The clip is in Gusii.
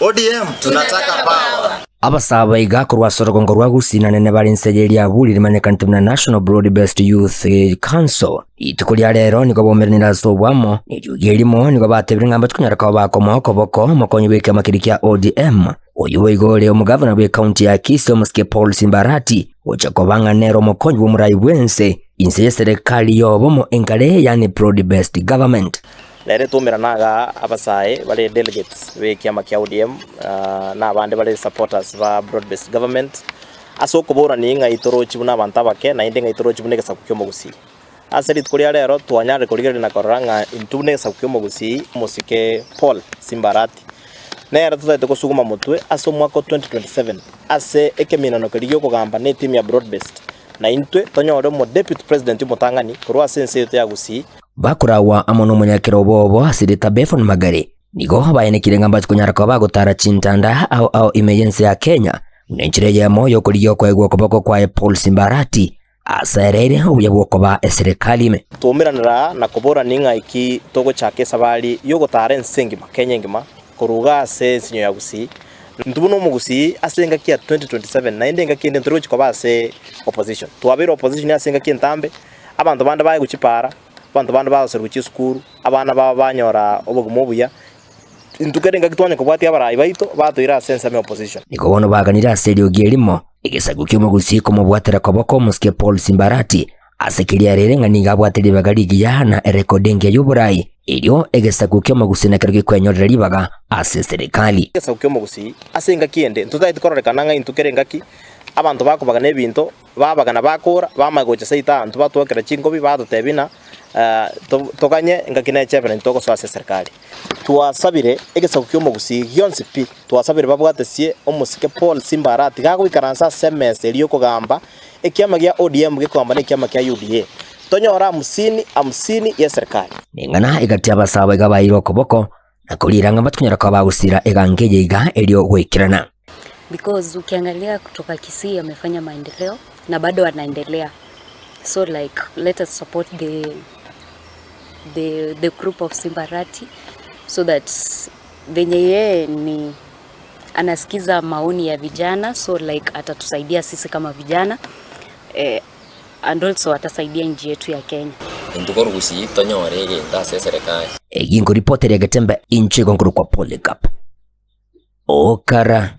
ODM tunataka power. Abasaaba iga korwa ase orogongo rwa Gusii na nene bare inse ye riaburi rimanyekanete buna National Broad Based Youth Council. Rituko ria rero nigo baumeranire ase oboamo, na eriogi erimo nigo batebire ng'a mbachi konyara koba bakomoa okoboko omokonyi bw'ekiama keria kia ODM, oyio boigo ore omogavana bw'ecounty ya Kisii omosike Paul Simbarati, gocha koba ng'a nere omokonyi bw'omorai bw'ense inse y'eserekari y'obomo enkare yaani Broad Based Government. Nere twaumerana igaa abasae bare delegates be ekiama kia ODM na abande bare supporters ba broad based government ase okoborania ng'a itorochi buna abanto abake naende ng'a itorochi buna egesaku kia omogusii. Ase rituko ria rero twanyarire korigereria na korora ng'a intwe buna egesaku kia omogusii omosike Paul Simba Arati nere totaete kosuguma motwe ase omwaka o 2027 ase ekeminano keria giokogamba na etimu ya broad based na intwe tonyore omo deputy president omotang'ani korwa ase ense yaito ya Gusii. Bakoragwa amo nomonyakera obo obo ase erieta Befon Magare, nigo baenekire ng'a mbache konyara koba bagotara chintanda ao ao ime y'ense ya Kenya, buna enchera eyemo y'okorigia okoegwa okoboko kwaye Paul Simba Arati asereire obuya bw'okoba eserekari ime. Twaumeranera aa na koborania ng'a eki togochaka esabari y'ogotara ense engima, Kenya engima, korwa iga ase ensinyo ya Gusii. Intwe buna omogusii ase engaki ya 2027 naende engaki ende ntori gochia koba ase opposition. Twabeire opposition ase engaki entambe, Abanto bande baye gochia para, abanto bande bagoserigwa chisukuru, abana babo banyora obogima obuya. Intwe kera engaki twanya kobwatia abarai baito, batoire ase ensemo ya opposition. Nigo bono baganire ase eriogi erimo, egesaku ki'omogusii komobwatera koboko omosike Paul Simba Arati, ase keria arere ng'a nigo abwate ribaga rigiya na erekodi engiya y'oborai, erio egesaku ki'omogusii nakero gekwenyorera ribaga ase eserekari. Egesaku ki'omogusii ase engaki ende ntotageti kororekana ng'a intwe kera engaki abanto bakobagana ebinto Babagana bakoora, bamanya gocha seito abanto batwakera chinkobi, batotebia ng'a toganye engaki nechebe naintwe togosoa ase eserikari. Twasabire egesaku ki'omogusii gionsi pi, twasabire babwatesie omosike Paul Simba Arati gagoikaransa ase emesa eria y'okogamba ekiama gia ODM gekogamba nekiama kia UDA, tonyore hamsini hamsini y'eserikari. Neng'ana egati abasaabo iga baeirwe okoboko, na koriira ng'a mbatikonyara koba bagosira egango eye iga erio goikerana. Because ukiangalia kutoka Kisii amefanya maendeleo na bado anaendelea so like let us support the, the, the group of Simba Arati so that venye yeye ni anasikiza maoni ya vijana so like atatusaidia sisi kama vijana eh, and also atasaidia nchi yetu ya Kenya. Intwe korwa gusii tonyore egento ase eserekari. Eyio nkoripoti eria Getembe inche igo nkorokwa Polycarp Okara.